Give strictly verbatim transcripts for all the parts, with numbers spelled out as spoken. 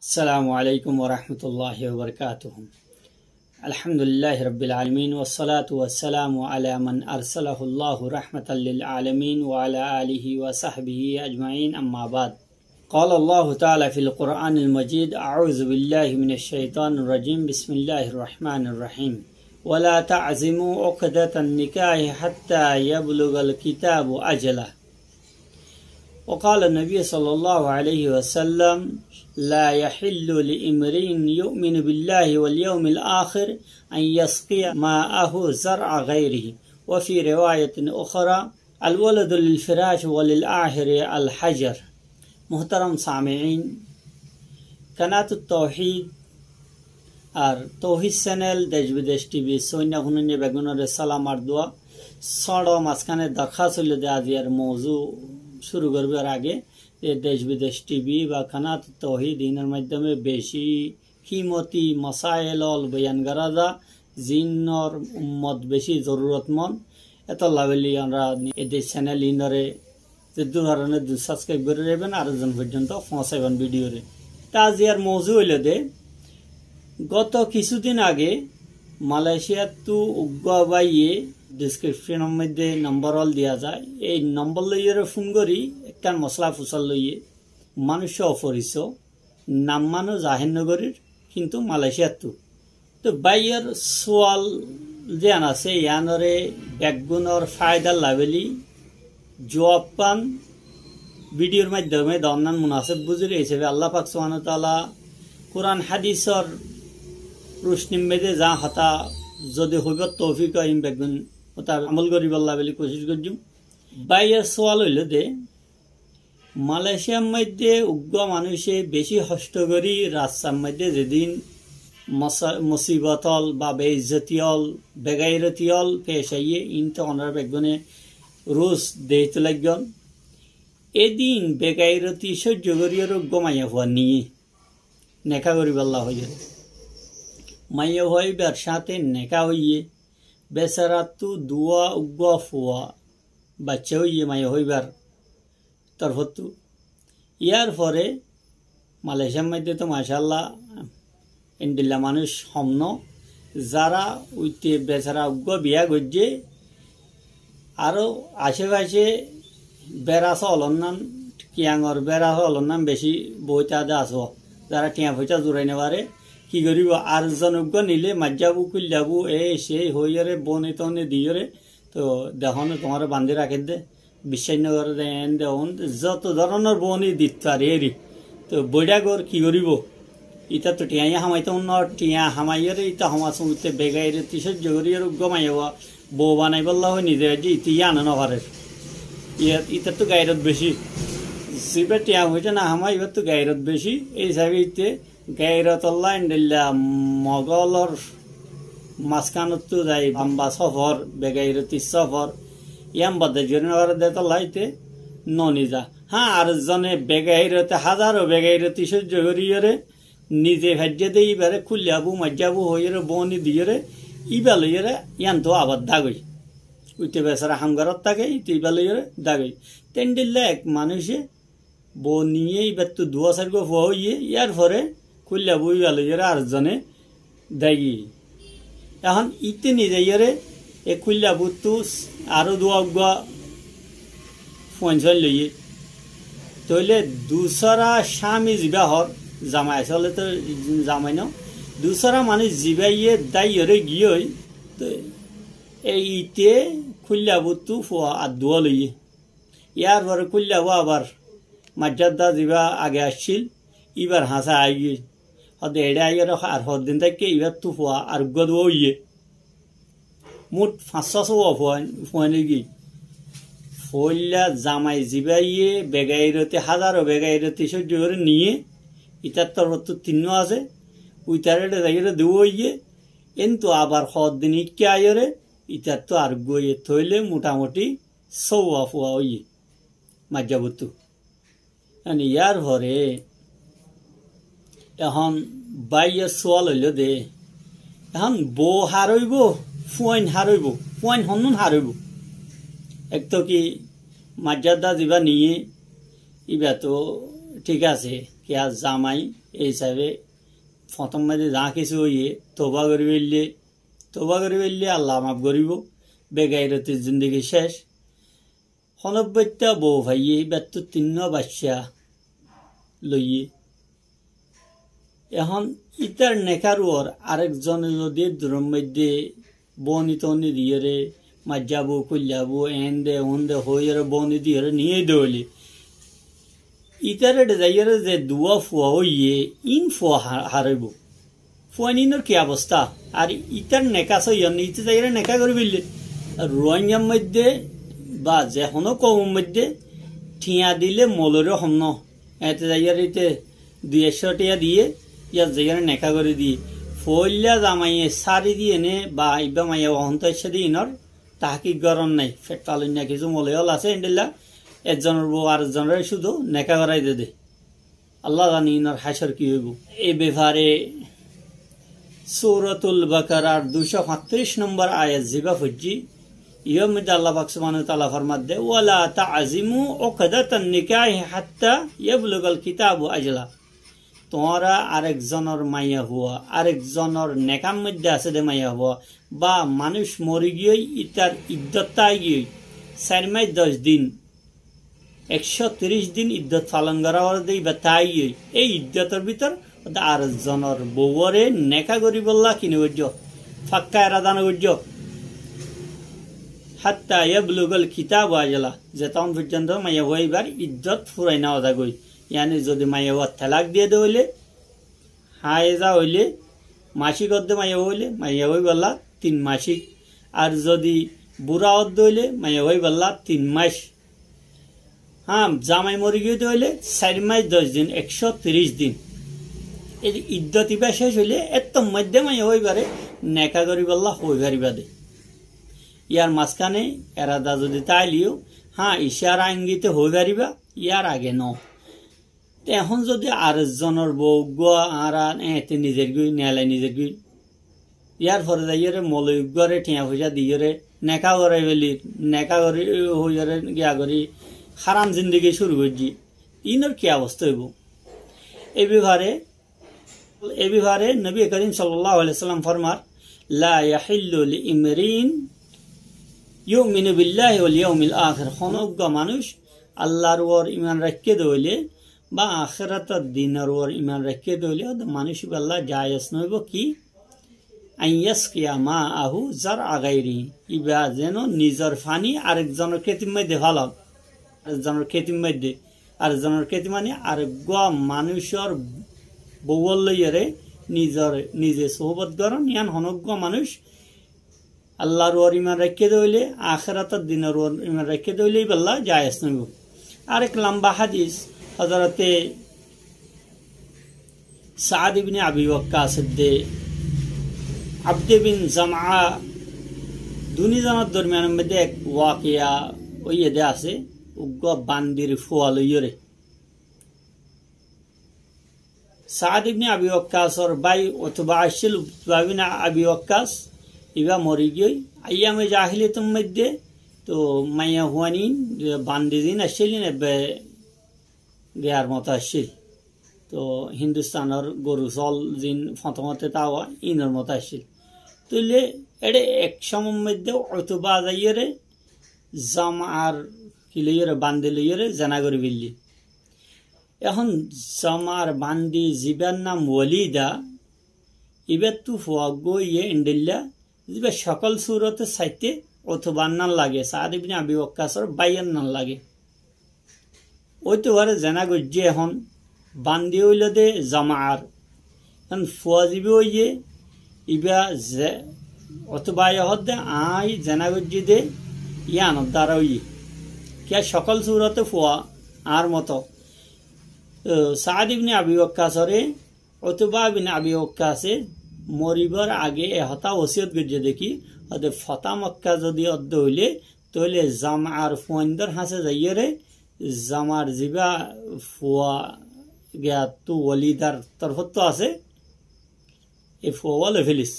السلام عليكم ورحمة الله وبركاته. الحمد لله رب العالمين، والصلاة والسلام على من أرسله الله رحمة للعالمين، وعلى آله وصحبه أجمعين، أما بعد. قال الله تعالى في القرآن المجيد: أعوذ بالله من الشيطان الرجيم، بسم الله الرحمن الرحيم. ولا تعزموا عقدة النكاح حتى يبلغ الكتاب أجله. وقال النبي صلى الله عليه وسلم: لا يحل لامرئ يؤمن بالله واليوم الآخر أن يسقي ماءه زرع غيره. وفي رواية أخرى: الولد للفراش وللعاهر الحجر. Muhtaram samiin, Kanatut Tawhid ar Tawhid Channel, Dec Bidec TV, sóinna fúnoinna beggúnoré salam ar dua. Sóñço mazkáne dorhás óilde, aziyar mouzu cúru goríbar age, ze Dec Bidec TV ba Kanatut Tawhid inor maiddome beci kimoti masail ól boyan gorá za, zinnor ummot beci zorurotmon. Etolla buli añára e Dec Channel inore zeddúr faron eddúr subscribe gorí raiben, aró zon foijjonto foóñsaiben video re. Te aziyar mouzu óilde, goto kissúdin age Malaysiattu uggúa báiye, description or moidde nombor ól diya za, ei nombor loiyóre fún gorí ekkán mosola fusár loiyé, manúic oforiso, nam mano zahér no gorír, kintu Malaysiattu. Te báiyor sual ziyán asé, yíanore beggúnor fáidalla buli juab fán video r maiddome doonnan munaseb buzír. Ei hísabe Allah pak subhanahu wa taala Kuran hadisor rucnir moidde za hotá zodi hoibar toufik ó, ín beggún hotá amol goríballa buli kucíc goijjum. Báiyor sual óilde, Malaysiar moidde uggúa manúice beci hoctho gorí rastar moidde zedin mosa-, musibot ól ba beizzoti ól, begairoti ól pec aiyé, ín to onora beggúne ruz deikto laiggón. Edin begairoti sóijjo goríyore uggúa maiyafua niyé, neká goríballa hoiyé. Maiyafua íbar sáñte neká óiye, besarattu duwá uggúa fua baiccá óiye maiyafua íbar torfóttu. Yárfore Malaysiar moidde to macállah endilla manúic hom no, zará uite besara uggúa biya goijjé, aró acé-facé berasa ólor nan, kiyangor berasa ólor nan beci boóit adé asó. Zará thiañ foicá zurai no fare, ki goríbo, ar zon uggúa nile maijjábu, kúillabú, ei sei hoiyóre, bóni tóni diyóre, to dehóne tuáñre bandí rakédde, biccác no goré de, en de, on de, zoto dóronor bóni dit fare eri. To boiçá gor ki goríbo? Ita to thiañ hamaito no, thiañ hamaiyóre ita homas uite begairoti sóijjo goríyore uggúa maiyafua bou banaibálla hoi nize aijje ite yíano no farer. Iya, itattú gairot beci. Ziba thiañ foicá no hamai, ibattú gairot beci. Ei hísabe ite gairotolla endilla Mogolor mazkánottu zai lamba sófor, begairoti sófor, yían bordác gorí no fare de tolla ite no niza. Há, ar zone begairote, házaro begairoti sóijjo goríyore, nize faijjé de íbare kúillabú, maijjábu hoiyóre, bóni diyóre, íba loiyóre, yíantu abar dagoi. Uite besara ham gorát táke, ite íba loiyóre dagoi. Te endilla ek manúice bou niyé, íbattu duwá sairgúa fua óiye, yárfore kúillabú íba loiyóre ar zone dagi. Ehón ite nizaiyóre e kúillabúttu aró duwá uggúa fuain suain loiyé. Tóile dusára cámi ziba hoór, zamai asé óle to zamai no, dusára manúic zibaye dáiyore giyói, to e ite kúillabúttu fua ar duwá loiyé. Yárfore kúillabú abar maijjádda ziba age accíl, íbar hañsé aigiyói. Hode eçé aiyóre ar hoddin táikke íbattu fua ar uggúa duwá óiye. Mut fañs só fua fuain, fuain óigiyói. Foóilla zamai zibaye begairoti, házaro begairoti sóijjo gorí niyé, itar torfóttu tinnúa asé, uitar eçé zaiyóre duwá óiye, entu abar hoddin íkka aiyóre, itattu ar uggúa óiye, tóile mutamoti sóuwa fua óiye maijjábuttu. Yáni yárfore ehón báiyor sual óilde, ehón bou hár óibo, fuain hár óibo, fuain honnún hár óibo? Ek to ki maijjádda ziba niyé, íba to thík asé, kiyá zamai, Ei hísabe foñtom maze zá kessú óiye, touba gorí féille, touba gorí féille Allah maf goríbou, begairoti zindigi céc. Honó baitta bou faiyé, íbattú tinnúa bacca loiyé. Ehón ítar nekár uore arek zone zodi duror maze bóni tóni diyóre, maijja bou, kuilla bou, eén de, oón de hoiyóre bóni diyóre niyé de óile, ítar eçe zaiyóre ze duwá fua óiye, ín fua ha-, haróibou. Fuain ínor ki obosta? Ar ítar neká sóiyon, íte zaiyóre neká gorí féille. Ruáingar maze ba ze honó koumor maze thiañ dile moloire hom no. Ete zaiyóre íte dui ekcó thiañ diye, iyát zaiyóre neká gorí diye. Foóilla zamaiye sári diye né ba ibá maiyafuwa hontú aiccé de ínor tahkik goron nái. Feth faloinna kessú moloi ól asé, endilla ek zonor bou arek zonoré cúdu neká gorai de de. Allah zane ínor hácor ki óibou. E befare Suratul Bakarar duicó fañtiríc nombor ayat zibá foijjí, iyór maze Allah pak subhanahu wa taala formadde, "Wala ta'zimu uqdatan nikahi hatta yablugal kitabu ajala." Tuáñra arek zonor maiyafua, arek zonor nekár maze asé de maiyafua, ba manúic mori giyói, ítar iddot tái giyói, sair mac doc din, ekcó tiríc din iddot falon gorá foré de ibá tái giyói. Ei iddotor bútore arek zonor bouwóre neká goríbolla ki no goijjó, fakka erada no goijjó. Hatta yablugal kitabu ajala, zetón foijjonto maiyafua ibár iddot furai no zagói. Yáni zodi maiyafua talak diye de óile, háiza óile, macik ódde maiyafua óile, maiyafua óibolla tin macik. Ar zodi bura ódde óile, maiyafua óibolla tin mac. Há, zamai mori giyói de óile sair mac doc din, ekcó tiríc din. Ei iddot ibá céc óile, ettór maze maiyafua ibáre neká goríbolla hoi faribá de. Iyár mazkáne erada zodi táileyo, há, icára ingite hoi faribá, iyár age no. Te ehón zodi arek zonor bou uggúa añára eéñtte nizergói, neelai nizergói, iyár fore zaiyóre moloi uggúare thiañ foicá diyóre neká gorai félir, neká gorí, hoiyóre giya gorí háram zindigi cúru goijjí, ínor ki obosta óibou? E befare, e befare Nobi Korim sallallahu alaihi wasallam formar, "La yahillu li imri'in yu'minu billahi wal yawmil akhir." Honó uggúa manúic Allar uore iman raikké de óile, ba ahérator dinor uore iman raikké de óile, óde manúic ibálla jaiyes no óibou ki, "an yasqiya ma'ahu zar'a ghairihi." Ibá zeno nizor faní arek zonor kétir maze fálon. Arek zonor kétir maze, arek zonor kéti mani areggúa manúicor bouwór loiyóre nizor, nize suhbot gorón, yían honóggúa manúic Allar uore iman raikké de óile, ahérator dinor uore iman raikké de óile, ibálla jaiyes no óibou. Arek lamba hádis, Hozorote Saad ibne Abi Wakkas edde Abde bin Zam'a duní zonor dormiyanor modde ek wakiya óiye de asé, uggúa bandir fua loiyóre. Saad ibne Abi Wakkasor bái Utuba accíl, Utuba ibne Abi Wakkas, ibá mori giyói. Aiyame jahiliyator modde to maiyafuain bandi zin accíl, ebbe giyar moto accíl. To Hindustanor goru sóol zin foñtomote táwa, inor moto accíl. Tóile eçe ek cómor modde Utuba zaiyóre Zam'ar ki loiyóre, bandi loiyóre zena gorí féille. Ehón Zam'ar bandi zibár nam Walida, ibáttu fua uggúa óiye endilla, zibá cokol surote saite Utubar nam lage, Saad ibne Abi Wakkasor báiyor nam lage. Ói to fare zena goijjé ehón, bandi óilo de Zam'ar. Ehón fua zibá óiye, ibá ze, Utubaye hoódde aññí zena goijjí de, yíanor dára óiye. Kiyá cokol surote fua añár moto. Ó, Saad ibne Abi Wakkasore Utuba bin Abi Wakkase moribár age e hotá wosiyot goijjé de ki, hoóde Fota Mokka zodi ódde óile, tóile Zam'ar fuaindór hañsé zaiyóre, Zam'ar zibá fua giyattu Walidar torfóttu asé, e fua wá loi félis.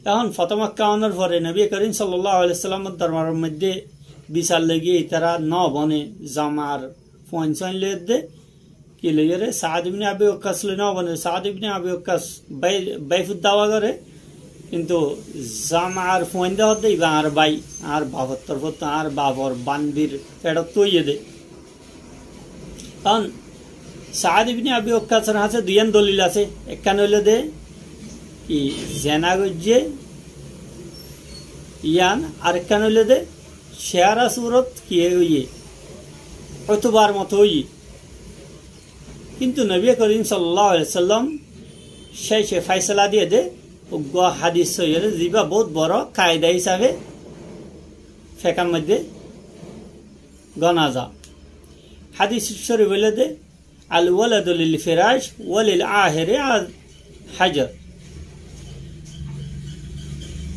Ehón Fota Mokka ónor fore Nobi Korim sallallahu alaihi wasallamor dorbaror modde bisar loi giyé, itará no bone Zam'ar fuain suain loi edde, Ki loiyóre? Saad ibne Abi Wakkas loi no bane. Saad ibne Abi Wakkas bái, bái fut dawa gore, kintu zam ar fuain de hoó de, iba añár bái, añár bafor torfóttu, añár bafor bandir feçóttu óiye de. Karon Saad ibne Abi Wakkasor hañsé duiyán dolil asé, ekkán óile de ki zena goijjé, yián, arekkán óile de cehara surot ki óiye, Utubar moto óiye. Kintu Nobiye Korim sallallahu alaihi wasallam céce faisala diye de, uggwá hadis sóiyi re, ziba bout boro kaida hísabe fekar moidde gona za. Hadis córif óile de, "Al waladu lil firash walil ahiri al hajar."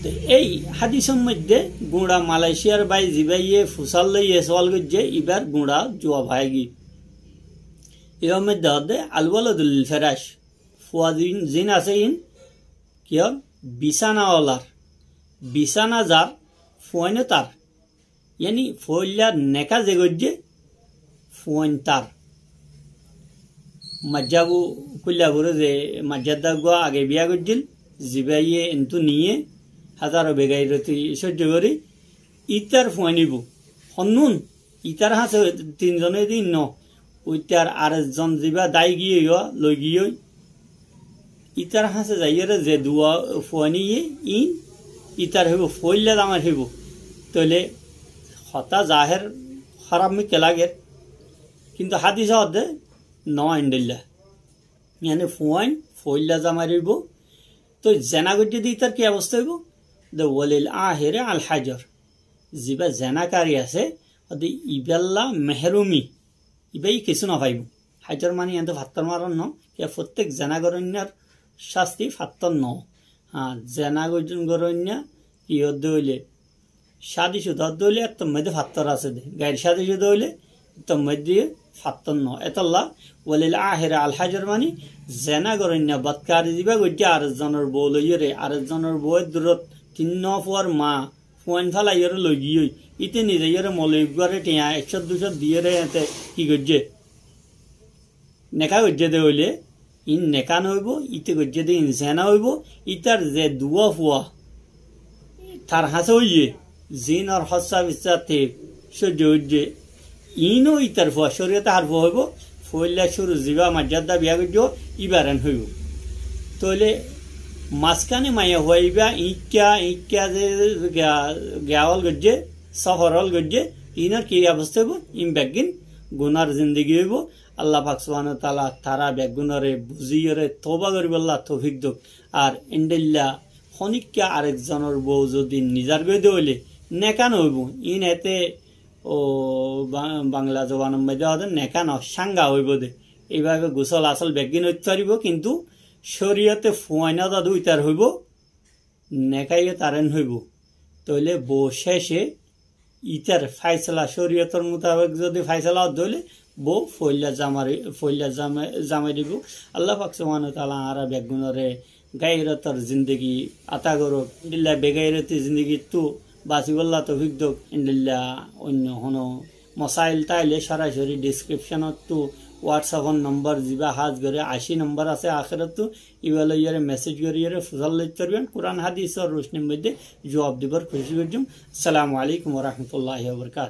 Te ei hadisor moidde guñça Malaysiar bái zibáye fusár loiye sual goijjé, ibar guñça juab aigiyói. Ibar moidde hoó de, "Al waladu lil firash." Fua zin, zin asé in, ki hoó? Bisana olar. Bisana zar, fuain o tar. Yáni foóilla neka ze goijjé, fuain tar. Maijja bu, kuilla bure ze maijja dagua age biya goijjíl, zibáye entú niye, házaro begairoti sóijjo gorí, ítar fuain óibo. Honnún, ítar hañsé tin zone din no, ítar arek zon ziba dái giyói, loi giyói, ítar hañsé zaiyóre ze duwa fuain óiye, in ítar hoibo, foóilla zamar hoibo. Tóile hotá zahér háraf mikká lager, kintu hadis hoó de no endilla. Yáni fuain foóilla zamar hoibo. Toi zena goijjé de ítar ki obosta óibo? De walil ahiri al hajar. Ziba zenakari asé, de ibálla mehrumi, ibáye kessú no faibo. Hajar mani ente fattór maron no, kiyá fottek zena goróinnar cásti fattór no. Há, zena goróinna ki ódde óile, cádi cuda ódde óile ettór moidde fattór asé de. Gair cádi cuda óile ettór moidde fattór no. Etolla walil ahiri al hajar mani zena goróinna, badkari ziba goijjé, arek zonor bou loiyóre, arek zonor bouwor durot tin no fuar ma, fuain felaiyóre loi giyói, íte nizaiyóre moloi uggware thiañ ekcót ducót diyóre ete ki goijjé? Neka goijjé de óile, in neka no óibo, íte goijjé de in zena óibo, ítar ze duwa fua, tar hañsé óiye, zinor hóssa bissa te sóijjo goijjé, iín o ítar fua, córiyote har fua hoibó, foóilla cúru zibá maijjádda biya goijjó, íbar en hoibó. Tóile mazkáne maiyafua ibá iñkká, iñkká ze giya, giya ól goijjé, sófor ól goijjé, iínor ki obosta hoibó? Iín beggín gunar zindigi hoibó. Allah pak subhanahu wa taala tará beggúnore buzíyore touba goríbolla toufik douk. Ar endilla honikka arek zonor bou zodi nizar goi de óile neka no óibo. Iín ete Ó ba-, Bangla zobanor moidde hoó de neka no, cánga óibo de. Eibabe gusól asól beggín óit faribó, kintu córiyote fuain ódade ítar hoibó, neka yó tar en hoibó. Tóile bou céce ítar faisala, córiyotor mutabek zodi faisala ódde óile bou foóilla zamar, foóilla zama-, zamai dibo. Allah pak subhanahu wa taala añára beggúnore gairotor zindigi ata gorouk. Endilla begairoti zindigittú basibólla toufik douk. Endilla oinno hono mosail táile sorasori descriptionottú WhatsAppor nombor zibá hás goré ací nombor asé akérottú, ibá loiyóre message goríyore fusár loit faribán. Kuran hadisor rucnir moidde juab dibar kucíc goijjum. Assalamu alaikum wa rahmatullahi wa barakatuhu.